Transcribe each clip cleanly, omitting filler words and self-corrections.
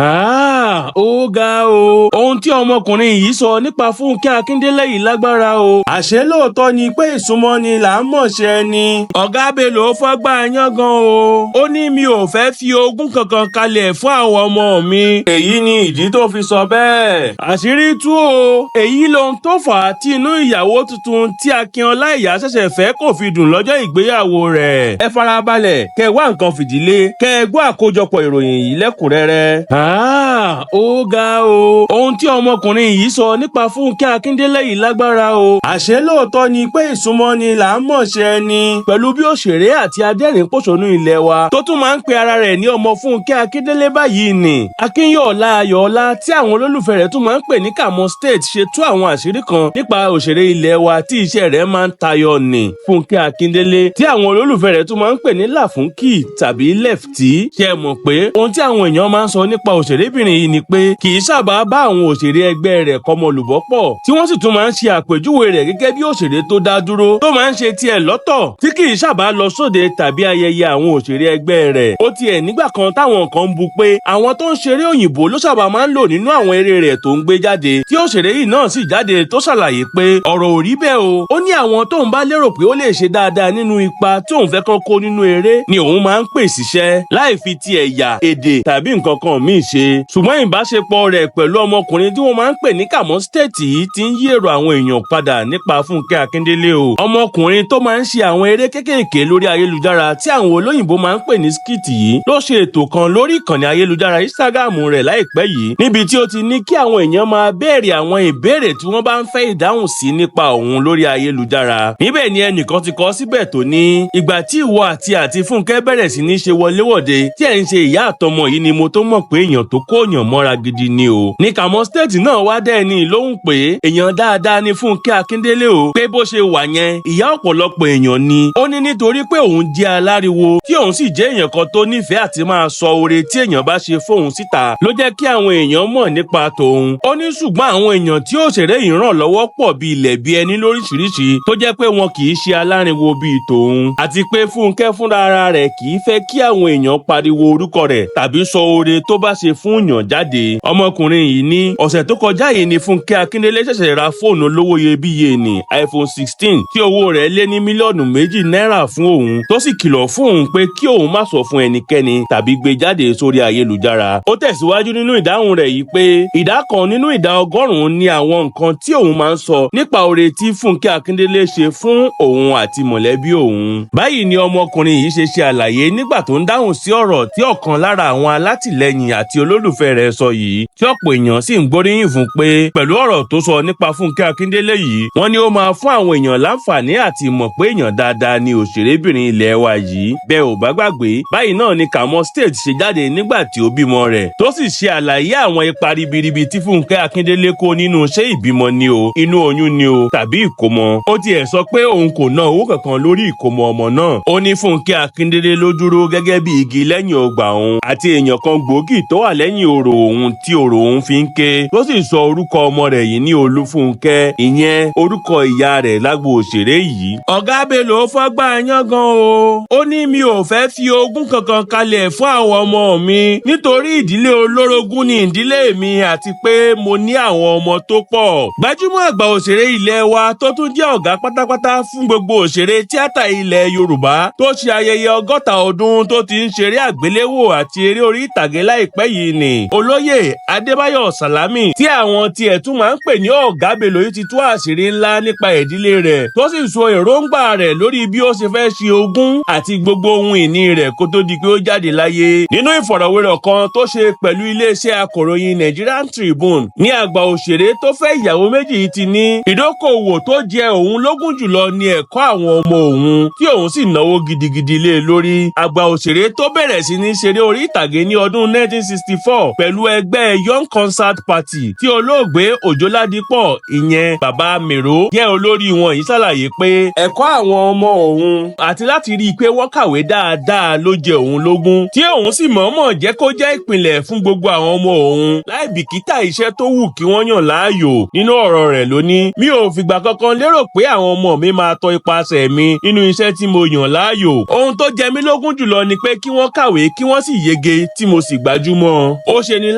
Ah, ó ga o! Ohun tí ọmọkùnrin yìí sọ nípa Fúnkẹ́ Akíndélé yìí lágbára o. Àṣé lóòótọ́ ni pé ìsúnmọ́ni là ń mọ̀ṣẹ́ ẹni. Ọ̀gá Bello fọ́gbà yángàn o. Ó ní mi ò fẹ́ fi ogún kankan kalẹ̀ fún àwọn ọmọ mi. Èyí ni ìdí tó fi sọ bẹ́ẹ̀. Àṣírí tú o. Èyí lohun tó fà á tí inú ìyàwó tuntun tí Akin Ọláìyá ṣẹ̀ṣẹ̀ fẹ́ kò fi dùn lọ́jọ́ ìgbéyàwó rẹ̀. Ẹ farabalẹ̀ kẹ́ wá nǹkan fìdílé kẹ́ ẹ gbọ́ àkójọpọ̀ ìròyìn yìí lẹ́kùnrẹ́rẹ́. Ah, ó ga o! Ohun tí ọmọkùnrin yìí sọ nípa Fúnkẹ́ Akíndélé yìí lágbára o. Àṣé lóòótọ́ ni pé ìsúnmọ́ni là ń mọ̀ṣẹ́ ẹni. Pẹ̀lú bí òṣèré àti adẹ́rìn-pòṣónú ilé wa tó tún máa ń pe ara rẹ̀ ní ọmọ Fúnkẹ́ Akíndélé báyìí ni. Akínyọ̀ọ́lá Ayọ̀ọ́lá tí àwọn olólùfẹ́ rẹ̀ tún máa ń pè ní Kamo State ṣe tú àwọn àṣírí kan nípa òṣèré ilé wa tí iṣẹ́ rẹ̀ máa ń tayọ ní Fúnkẹ́ Akíndélé, tí àwọn olólùfẹ́ rẹ̀ tún máa ń pè ní Làfúnkì tàbí Lefty. Ṣé ẹ mọ̀ pé ohun tí àwọn èèyàn máa ń sọ nípa òṣèrébìnrin yìí ni pé kì í sábà bá àwọn òṣèré ẹgbẹ́ rẹ̀ kọmọlùbọ́ pọ̀, tí wọ́n sì tún máa ń ṣe àpèjúwe rẹ̀ gẹ́gẹ́ bí òṣèré tó dá dúró, tó máa ń ṣe tiẹ̀ lọ́tọ̀, tí kì í sábà lọ sóde tàbí ayẹyẹ àwọn òṣèré ẹgbẹ́ rẹ̀. Ó tiẹ̀ nígbà kan táwọn kan ń bu pé àwọn tó ń ṣeré òyìnbó ló sábà máa ń lò nínú àwọn eré rẹ̀ tó ń gbé jáde, tí òṣèré yìí náà sì jáde tó ṣàlàyé pé ọ̀rọ̀ ò rí bẹ́ẹ̀ o. Ó ní àwọn tóun bá lérò pé ó lè ṣe dáadáa nínú ipa tí òun fẹ́ kán kó nínú eré ni òun máa ń pè síṣẹ́, láì fi ti ẹ̀yà, èdè tàbí nǹkan kan míì ṣe. Ṣùgbọ́n ìbáṣepọ̀ rẹ̀ pẹ̀lú ọmọkùnrin tí wọ́n máa ń pè ní Kamo State yìí ti ń yí èrò àwọn èèyàn padà nípa Fúnkẹ́ Akíndélé o. Ọmọkùnrin tó máa ń ṣe àwọn eré kéékèèké lórí ayélujára tí àwọn olóyìnbó máa ń pè ní skit yìí ló ṣe ètò kan lórí ìkànnì ayélujára Instagram rẹ̀ láìpẹ́ yìí, níbi tí ó ti ní kí àwọn èèyàn máa béèrè àwọn ìbéèrè tí wọ́n bá ń fẹ́ ìdáhùn sí nípa òun lórí ayélujára. Níbẹ̀ ni ẹnìkan ti kọ síbẹ̀ tó ní, "Ìgbà tí ìwọ àti Fúnkẹ́ bẹ̀rẹ̀ sí ní ṣe wọléwọ̀de tí ẹ̀ ń ṣe ìyá àtọmọ yìí ni mo tó mọ̀ pé èèyàn tó kó èèyàn mọ́ra gidi ni o." Ní Kamo State náà wá dẹ́ ẹni lóhùn pé èèyàn dáadáa ni Fúnkẹ́ Akíndélé o, pé bó ṣe wà yẹn, ìyá ọ̀pọ̀lọpọ̀ èèyàn ni. Ó ní nítorí pé òun jẹ́ aláriwo, tí òun sì jẹ́ èèyàn kan tó nífẹ̀ẹ́ àti máa sọ oore tí èèyàn bá ṣe fóun síta, ló jẹ́ kí àwọn èèyàn mọ̀ nípa tòun. Ó ní ṣùgbọ́n àwọn èèyàn tí òṣèré yìí ràn lọ́wọ́ pọ̀ bí ilẹ̀ bí ẹni lóríṣiríṣi, tó jẹ́ pé wọn kì í ṣe aláriwo bíi tòun, àti pé Fúnkẹ́ fúnra ara rẹ̀ kì í fẹ́ kí àwọn èèyàn pariwo orúkọ rẹ̀ tàbí sọ oore tó bá ṣe fún yàn jáde. Ọmọkùnrin yìí ní ọ̀sẹ̀ tó kọjá yìí ni Fúnkẹ́ Akíndélé ṣẹ̀ṣẹ̀ ra fóònù olówó iyebíye ní iPhone 16 tí owó rẹ̀ lé ní mílíọ̀nù 2 náírà fún òun, tó sì kìlọ̀ fún òun pé kí òun má sọ fún ẹnikẹ́ni tàbí gbé jáde sórí ayélujára. Ó tẹ̀síwájú nínú ìdáhùn rẹ̀ yìí pé ìdá 1 nínú ìdá 100 ní àwọn nǹkan tí òun máa ń sọ nípa oore tí Fúnkẹ́ Akíndélé ṣe fún òun àti mọ̀lẹ́bí òun. Báyìí ni ọmọkùnrin yìí ṣe ṣe àlàyé nígbà tó ń dáhùn sí ọ̀rọ̀ tí ọ̀kan lára àwọn alátìlẹyìn àti olólùfẹ́ rẹ̀ sọ yìí, tí ọ̀pọ̀ èèyàn sì ń gbóríyìn fún pé pẹ̀lú ọ̀rọ̀ tó sọ nípa Fúnkẹ́ Akíndélé yìí, wọ́n ní ó máa fún àwọn èèyàn láǹfààní àti mọ̀ pé èèyàn dáadáa ni òṣèrébìnrin ilẹ̀ wa yìí. Bẹ́ẹ̀ ò bá gbàgbé, báyìí náà ni Kamo State ṣe jáde nígbà tí ó bímọ rẹ̀, tó sì ṣe àlàyé àwọn ipa ribiribi tí Fúnkẹ́ Akíndélé kó nínú ṣé ìbímọ ni o, inú oyún ni o, tàbí ìkómọ. Ó tiẹ̀ sọ pé òun kò ná owó kankan lórí ìkómọ ọmọ náà. Ó ní Fúnkẹ́ Akíndélé ló dúró gẹ́gẹ́ bí igi lẹ́yìn ọgbà òun àti èèyàn kan gbòógì tó wà lẹ́yìn orò òun tí orò òun fi ń ké, tó sì sọ orúkọ ọmọ rẹ̀ yìí ní Olúfúnkẹ́, ìyẹn orúkọ ìyá rẹ̀ lágbo òṣèré yìí. Ọ̀gá Bello fọ́gbà yángàn o. Ó ní mi ò fẹ́ fi ogún kankan kalẹ̀ fún àwọn ọmọ mi nítorí ìdílé olórogún ni ìdílé mi, àti pé mo ní àwọn ọmọ tó pọ̀. Gbajúmọ̀ àgbà òṣèré ilé wa tó tún jẹ́ ọ̀gá pátápátá fún gbogbo òṣèré tíátà ilẹ̀ Yorùbá, tó ṣe ayẹyẹ 60 ọdún tó ti ń ṣeré àgbéléwò àti eré orí ìtàgé láìpẹ́ yìí ni Olóyè Adébáyọ̀ Sàlámì, tí àwọn tiẹ̀ tún máa ń pè ní Ọ̀gá Bello yìí, ti tú àṣírí ńlá nípa ìdílé rẹ̀, tó sì sọ èròǹgbà rẹ̀ lórí bí ó ṣe fẹ́ ṣe ogún àti gbogbo ohun ìní rẹ̀ kó tó di pé ó jáde láyé. Nínú ìfọ̀rọ̀wérọ̀ kan tó ṣe pẹ̀lú iléeṣẹ́ akọ̀ròyìn Nigerian Tribune ní àgbà òṣèré tó fẹ́ ìyàwó méjì yìí ti ní ìdókòwò tó jẹ òun lógún jùlọ ní ẹ̀kọ́ àwọn ọmọ òun, tí òun sì náwó gidigidi lé e lórí. Àgbà òṣèré tó bẹ̀rẹ̀ sí ní ṣeré orí ìtàgé ní ọdún 1964 pẹ̀lú ẹgbẹ́ Young Concert Party tí olóògbé Òjó Ládípọ̀, ìyẹn Bàbá Mèrò, jẹ́ olórí wọn yìí, ṣàlàyé pé ẹ̀kọ́ àwọn ọmọ òun àti láti rí i pé wọ́n kàwé dáadáa ló jẹ òun lógún, tí òun sì mọ̀ọ́mọ̀ jẹ́ kó jẹ́ ìpìlẹ̀ fún gbogbo àwọn ọmọ òun láì bìkítà iṣẹ́ tó wù kí wọ́n yàn láàyò. Nínú ọ̀rọ̀ rẹ̀ ló ní, "Mi ò fìgbà kankan lérò pé àwọn ọmọ mi máa tọ ipasẹ̀ mi nínú iṣẹ́ tí mo yàn láàyò. Ohun tó jẹ mí lógún jùlọ ni pé kí wọ́n kàwé, kí wọ́n sì yege, tí mo sì gbájúmọ́." Ó ṣe ni Ṣeni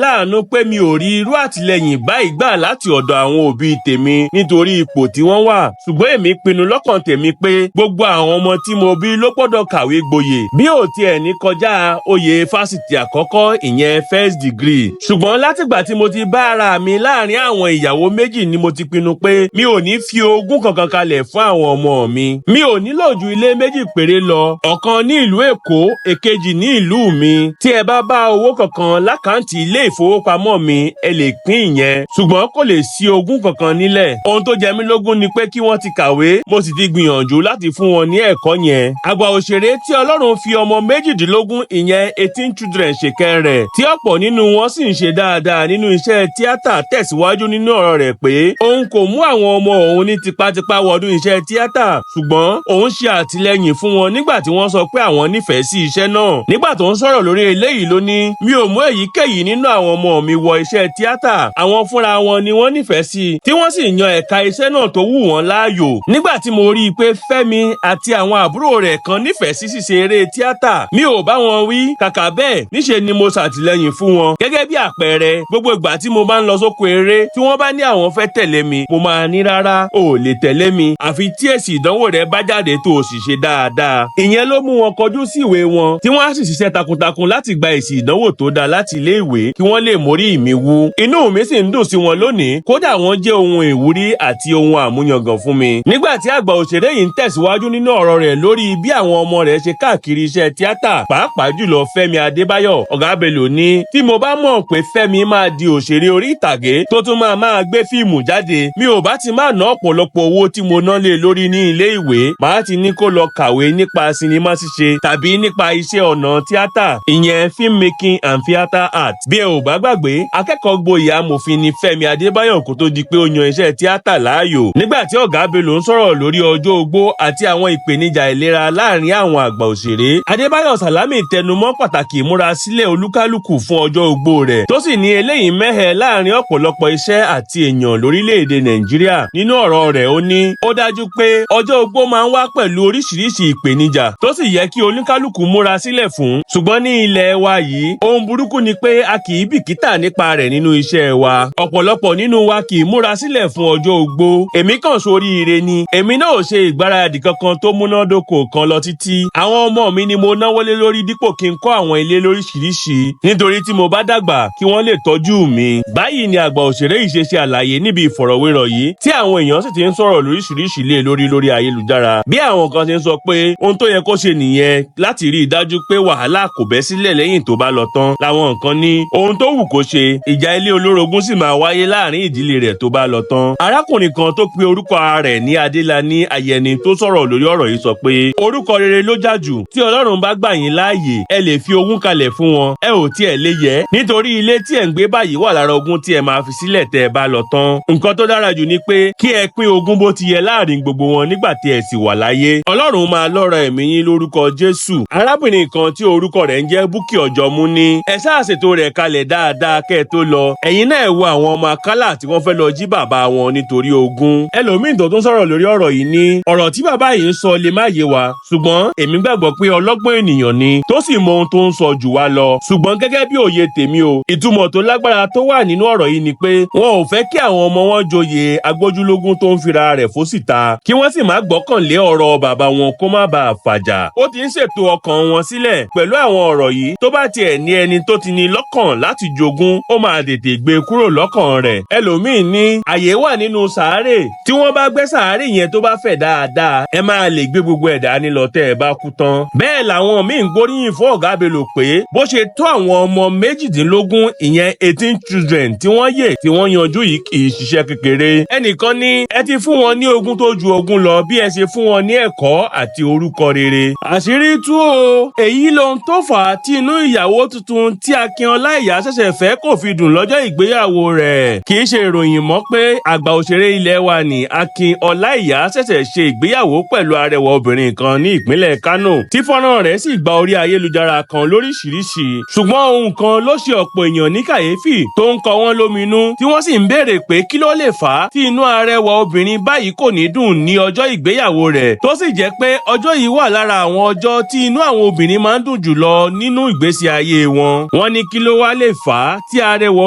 láàánú pé mi ò rí irú àtìlẹyìn báyìí gbà láti ọ̀dọ̀ àwọn òbí tèmi nítorí ipò tí wọ́n wà. Ṣùgbọ́n èmi pinnu lọ́kàn tèmi pé gbogbo àwọn ọmọ tí mo bí ló gbọ́dọ̀ kàwé gboyè, bí ò tiẹ̀ ní kọjá oyè fásitì àkọ́kọ́, ìyẹn first degree. Ṣùgbọ́n látìgbà tí mo ti bá ara mi láàrin àwọn ìyàwó méjì ni mo ti pinnu pé mi ò ní fi ogún kankan kalẹ̀ fún àwọn ọmọ mi. Mi ò nílò ju ilé méjì péré lọ, ọ̀kan ní ìlú Èkó, èkejì ní ìlú mi. Tí ẹ bá bá owó kankan lákàntì ilé ìfowópamọ́ mi, ẹ lè pín ìyẹn, ṣùgbọ́n kò lè sí ogún kankan nílẹ̀. Ohun tó jẹ mí lógún ni pé kí wọ́n ti kàwé, mo sì ti gbìyànjú láti fún wọn ní ẹ̀kọ́ yẹn. Àgbà òṣèré tí Ọlọ́run fi ọmọ 18, ìyẹn 18 children, ṣèkẹ́ rẹ̀, tí ọ̀pọ̀ nínú wọn sì ń ṣe dáadáa nínú iṣẹ́ tíátà, tẹ̀síwájú nínú ọ̀rọ̀ rẹ̀ pé òun kò mú àwọn ọmọ òun ní tipátipá wọnú iṣẹ́ tíátà, ṣùgbọ́n òun ṣe àtìlẹ́yìn fún wọn nígbà tí wọ́n sọ pé àwọn nífẹ̀ẹ́ sí iṣẹ́ náà. Nígbà tó ń sọ̀rọ̀ lórí eléyìí ló ní, "Mi ò mú èyíkéyìí nínú àwọn ọmọ mi wọ iṣẹ́ tíátà. Àwọn fúnra wọn ni wọ́n nífẹ̀ẹ́ sí, tí wọ́n sì yan ẹ̀ka iṣẹ́ náà tó wù wọ́n láàyò. Nígbà tí mo rí i pé Fẹ́mi àti àwọn àbúrò rẹ̀ kan nífẹ̀ẹ́ sí ṣíṣe eré tíátà, mi ò bá wọn wí. Kàkà bẹ́ẹ̀, níṣe ni mo ṣàtìlẹ́yìn fún wọn. Gẹ́gẹ́ bí àpẹẹrẹ, gbogbo ìgbà tí mo bá ń lọ sóko eré, tí wọ́n bá ní àwọn fẹ́ tẹ̀lé mi, mo máa ní rárá, ò lè tẹ̀lé mi, àfi tí èsì ìdánwò rẹ bá jáde tó o sì ṣe dáadáa. Ìyẹn ló mú wọn kọjú sí ìwé wọn, tí wọ́n á sì ṣiṣẹ́ takuntakun láti gba èsì ìdánwò tó dáa láti ilé ìwé kí wọ́n lè mórí mi wú. Inú mi sì ń dùn sí wọn lónìí, kódà wọ́n jẹ́ ohun ìwúrí àti ohun àmúyangàn fún mi." Nígbà tí àgbà òṣèré yìí ń tẹ̀síwájú nínú ọ̀rọ̀ rẹ̀ lórí bí àwọn ọmọ rẹ̀ ṣe káàkiri iṣẹ́ tíátà, pàápàá jùlọ Fẹ́mi Adébáyọ̀, Ọ̀gá Bello ní, "Tí mo bá mọ̀ pé Fẹ́mi máa di òṣèré orí ìtàgé tó tún máa máa gbé fíìmù jáde, mi ò bá ti máa ná ọ̀pọ̀lọpọ̀ owó tí mo ná lé lórí ní ilé ìwé. Màá ti ní kó lọ kàwé nípa sinimá ṣíṣe tàbí nípa iṣẹ́ ọnà tíátà, ìyẹn film making and theatre art." Bí ẹ ò bá gbàgbé, akẹ́kọ̀ọ́ gboyè amòfin ni Fẹ́mi Adébáyọ̀ kó tó di pé ó yan iṣẹ́ tíátà láàyò. Nígbà tí Ọ̀gá Bello ń sọ̀rọ̀ lórí ọjọ́ ogbó àti àwọn ìpèníjà ìlera láàrin àwọn àgbà òṣèré, Adébáyọ̀ Sàlámì tẹnumọ́ pàtàkì ìmúrasílẹ̀ olúkálùkù fún ọjọ́ ogbó rẹ̀, tó sì ní eléyìí mẹ́hẹ láàrin ọ̀pọ̀lọpọ̀ iṣẹ́ àti èèyàn lórílẹ̀‐èdè Nàìjíríà. Nínú ọ̀rọ̀ rẹ̀, ó ní ó dájú pé ọjọ́ ogbó máa ń wá pẹ̀lú oríṣiríṣi ìpèníjà tó sì yẹ kí oníkálukú múra sílẹ̀ fún, ṣùgbọ́n ní ilẹ̀ wa yìí, ohun burúkú ni pé a kì í bìkítà nípa rẹ̀ nínú iṣẹ́ wa. Ọ̀pọ̀lọpọ̀ nínú wa kì í múra sílẹ̀ fún ọjọ́ ogbó. Èmi kàn sóríire ni, èmi náà ò ṣe ìgbáradì kankan tó múnádóko kan lọ títí. Àwọn ọmọ mi ni mo náwó lé lórí dípò kí n kọ́ àwọn ilé lóríṣiríṣi, nítorí tí mo bá dàgbà kí wọ́n lè tọ́jú mi. Báyìí ni àgbà òṣèré yìí ṣe ṣe àlàyé níbi ìfọ̀rọ̀wérọ̀ yìí, tí àwọn èèyàn sì ti ń sọ̀rọ̀ lóríṣiríṣi lé lórí lórí ayélujára. Bí àwọn kan ṣe ń sọ pé ohun tó yẹ kó ṣe nìyẹn láti rí i dájú pé wàhálà kò bẹ́ sílẹ̀ lẹ́yìn tó bá lọ tán, làwọn kan ní ohun tó wù kó ṣe, ìjà ilé olórogún sì máa wáyé láàrin ìdílé rẹ̀ tó bá lọ tán. Arákùnrin kan tó pe orúkọ ara rẹ̀ ní Adélàní Ayẹni tó sọ̀rọ̀ lórí ọ̀rọ̀ yìí sọ pé orúkọ rere ló jà jù. Tí Ọlọ́run bá gbà yín láàyè, ẹ lè fi ogún kalẹ̀ fún wọn, ẹ ò tiẹ̀ lè yẹ, nítorí ilé tí ẹ̀ ń gbé báyìí wà lára ogún tí ẹ máa fi sílẹ̀ tẹ́ ẹ bá lọ tán. Nǹkan tó dára jù ni pé kí ẹ pín ogún bó ti yẹ láàrin gbogbo wọn nígbà tí ẹ sì wà láyé. Ọlọ́run máa lọ́ra ẹ̀mí yín lórúkọ Jésù. Arábìnrin kan tí orúkọ rẹ̀ ń jẹ́ Búkì Ọ̀jọ̀mú ní ẹ ṣáà ṣètò rẹ̀ kalẹ̀ dáadáa kẹ́ ẹ tó lọ. Ẹ̀yin náà ẹ wo àwọn ọmọ akálà tí wọ́n fẹ́ lọ jí bàbá wọn nítorí ogún. Ẹlòmíín tó tún sọ̀rọ̀ lórí ọ̀rọ̀ yìí ní ọ̀rọ̀ tí bàbá yìí ń sọ lè má yé wa, ṣùgbọ́n èmi gbàgbọ́ pé ọlọ́gbọ́n ènìyàn ni tó sì mọ ohun tó ń sọ jù wá lọ. Ṣùgbọ́n gẹ́gẹ́ bí òye tèmi o, ìtumọ̀ tó lágbára tó wà nínú ọ̀rọ̀ yìí ni pé wọn ò fẹ́ kí àwọn ọmọ wọn joyè agbójúlógún tó ń fira rẹ̀ fósìta, kí wọ́n sì má gbọ́kànlé ọ̀rọ̀ bàbá wọn kó má bàa fàjà. Ó ti ń ṣètò ọkàn wọn sílẹ̀ pẹ̀lú àwọn ọ̀rọ̀ yìí. Tó bá tiẹ̀ ní ẹni tó ti ní lọ́kàn láti jogún, ó máa tètè gbé kúrò lọ́kàn rẹ̀. Ẹlòmíín ní àyè wà nínú sàárè, tí wọ́n bá gbẹ́ sàárè yẹn tó bá fẹ̀ dáadáa, ẹ máa lè gbé gbogbo ẹ̀dá nílọ tẹ́ ẹ bá kú tán. Bẹ́ẹ̀ làwọn míín gbóríyìn fún Ọ̀gá Bello pé bó ṣe tó àwọn ọmọ 18, ìyẹn 18 children, tí wọ́n yè tí wọ́n yanjú yìí kì í ṣiṣẹ́ kékeré. Ẹnìkan ní ẹ ti fún wọn ní ogún tó ju ogún lọ bí ẹ ṣe fún wọn ní ẹ̀kọ́ àti orúkọ rere. Àṣírí tú o, èyí lohun tó fà á tí inú ìyàwó tuntun tí Akin Ọláìyá ṣẹ̀ṣẹ̀ fẹ́ kò fi dùn lọ́jọ́ ìgbéyàwó rẹ̀. Kì í ṣe ìròyìn mọ́ pé àgbà òṣèré ilẹ̀ wa ní Akin Ọláìyá ṣẹ̀ṣẹ̀ ṣe ìgbéyàwó pẹ̀lú arẹwà obìnrin kan ní ìpínlẹ̀ Kánò, tí fọ́nrán rẹ̀ sì gba orí ayélujára kan lóríṣiríṣi. Ṣùgbọ́n ohun kan ló ṣe ọ̀pọ̀ èèyàn ní kàyéfì tó ń kọ wọ́n lóminú, tí wọ́n sì ń béèrè pé kí ló lè fà á tí inú arẹwà obìnrin báyìí kò ní dùn ní ọjọ́ ìgbéyàwó rẹ̀, tó sì jẹ́ pé ọjọ́ yìí wà lára àwọn ọjọ́ tí inú àwọn obìnrin máa ń dùn jùlọ nínú ìgbésí ayé wọn. Wọ́n ní kí ló wá lè lè fà á tí arẹwà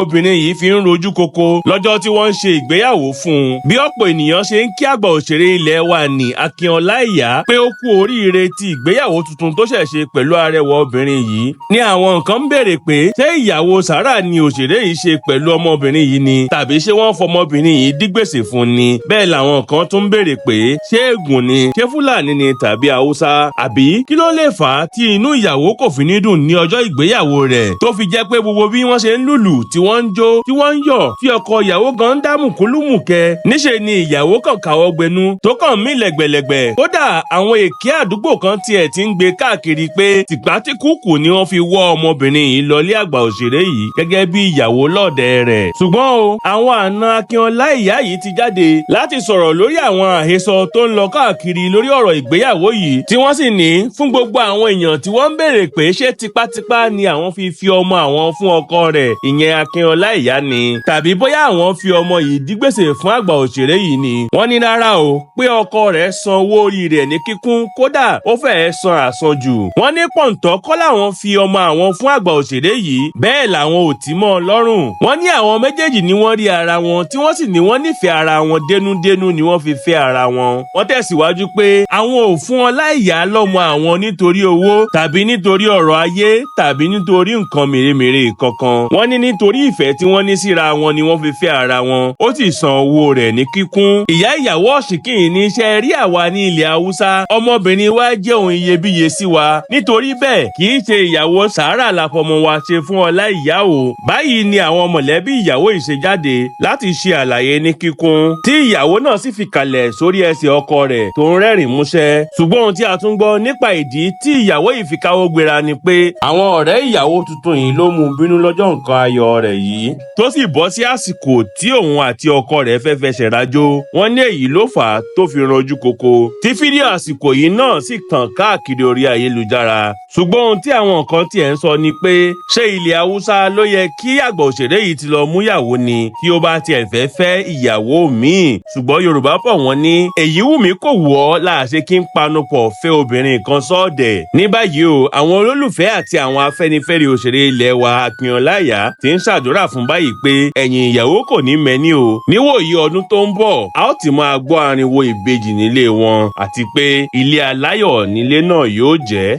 obìnrin yìí fi ń rojú koko lọ́jọ́ tí wọ́n ń ṣe ìgbéyàwó fún un. Bí ọ̀pọ̀ ènìyàn ṣe ń kí àgbà òṣèré ilẹ̀ wa ní Akin Ọláìyá pé ó kú oríire ti ìgbéyàwó tuntun tó ṣẹ̀ ṣe pẹ̀lú arẹwà obìnrin yìí ni àwọn nǹkan ń béèrè pé ṣé ìyàwó sàárà ni òṣèré yìí ṣe pẹ̀lú ọmọbìnrin yìí ni tàbí ṣé wọ́n fọmọbìnrin yìí dígbèsè fún ni. Bẹ́ẹ̀ làwọn kan tún ń béèrè pé ṣé ègùn ni, ṣé Fúlàní ni tàbí Haúsá, àbí kí ló lè fà á tí inú ìyàwó kò fi ní dùn ní ọjọ́ ìgbéyàwó rẹ̀ tó fi jẹ́ pé gbogbo bí wọ́n ṣe ń lùlù, tí wọ́n ń jó, tí wọ́n ń yọ̀, tí ọkọ ìyàwó gan ń dá mùkúlùmùkẹ́, níṣe ni ìyàwó kàn káwọ́ gbẹnu tó kàn mí lẹ̀gbẹ̀lẹ̀gbẹ̀. Kódà àwọn èké àdúgbò kan tiẹ̀ ti ń gbé káàkiri pé tìpátìkúùkù ni wọ́n fi wọ́ ọmọbìnrin yìí lọlé àgbà òṣèré yìí gẹ́gẹ́ bí ìyàwó lọ́ọ̀dẹ rẹ̀. Ṣùgbọ́n o, àwọn àna Akin Ọláìyá yìí ti jáde láti sọ̀rọ̀ lórí àwọn àhesọ tó ń lọ káàkiri lórí ọ̀rọ̀ ìgbéyàwó yìí, tí wọ́n sì ní fún gbogbo àwọn èèyàn tí wọ́n ń béèrè pé ṣé tipátipá ni àwọn fi fi ọmọ àwọn fún ọkọ rẹ̀, ìyẹn Akin Ọláìyá ni, tàbí bóyá àwọn fi ọmọ yìí dígbèsè fún àgbà òṣèré yìí ni. Wọ́n ní rárá o, pé ọkọ rẹ̀ san owó orí rẹ̀ ní kíkún, kódà ó fẹ́ẹ́ san àsanjù. Wọ́n ní pọ̀ǹtọ́ kọ́ làwọn fi ọmọ àwọn fún àgbà òṣèré yìí, bẹ́ẹ̀ làwọn ò tí mọ́ ọ lọ́rùn. Wọ́n ní àwọn méjèèjì ni wọ́n rí ara wọn, tí wọ́n sì ní wọ́n nífẹ̀ẹ́ ara wọn dénúdénú ni wọ́n fi fẹ́ ara wọn. Wọ́n tẹ̀síwájú pé àwọn ò fún Ọláìyá lọ́mọ àwọn nítorí owó tàbí nítorí ọ̀rọ̀ ayé tàbí nítorí nǹkan mèremère kankan. Wọ́n ní nítorí ìfẹ́ tí wọ́n ní síra wọn ni wọ́n fi fẹ́ ara wọn, ó sì san owó rẹ̀ ní kíkún. Ìyá ìyàwó ọ̀ṣìnkìn ní iṣẹ́ rí àwa ní ilẹ̀ Haúsá, ọmọbìnrin wa jẹ́ ohun iyebíye sí wa, nítorí bẹ́ẹ̀ kì í ṣe ìyàwó sàárà la fọmọ wa ṣe fún Ọláìyá o. Báyìí ni àwọn mọ̀lẹ́bí ìyàwó ìṣe jáde láti ṣe àlàyé ní kíkún, tí ìyàwó náà sì fi kalẹ̀ sórí ẹsẹ̀ ọkọ rẹ̀ tó ń rẹ́rìn músẹ́. Ṣùgbọ́n ohun tí a tún gbọ́ nípa ìdí tí ìyàwó yìí fi káwọ́ gbéra ni pé àwọn ọ̀rẹ́ ìyàwó tuntun yìí ló mú bínú lọ́jọ́ nǹkan ayọ̀ rẹ̀ yìí, tó sì bọ́ sí àsìkò tí òun àti ọkọ rẹ̀ fẹ́ fẹsẹ̀ rajó. Wọ́n ní èyí ló fà á tó fi ranjú koko, tí fídíò àsìkò yìí náà sì tàn káàkiri orí ayélujára. Ṣùgbọ́n ohun tí àwọn kan tiẹ̀ ń sọ ni pé ṣé ilẹ̀ Haúsá ló yẹ kí àgbà òṣèré yìí ti lọ múyàwó ni tí ó bá tiẹ̀ fẹ́ fẹ́ ìyàwó míì? Ṣùgbọ́n Yorùbá bọ̀, wọ́n ní èyí wù mí kò wù ọ́ láàṣẹ kí n panupọ̀ fẹ́ obìnrin kan sọ́ọ̀dẹ̀. Ní báyìí o, àwọn olólùfẹ́ àti àwọn afẹ́nifẹ́re òṣèré ilẹ̀ wa Akin Ọláìyá ti ń ṣàdúrà fún báyìí pé ẹ̀yìn ìyàwó kò ní mẹ́ni o. Níwòyí ọdún tó ń bọ̀, a ó ti máa gbọ́ ariwo ìbejì nílé wọn, àti pé ilé aláyọ̀ nílé náà yóò jẹ́.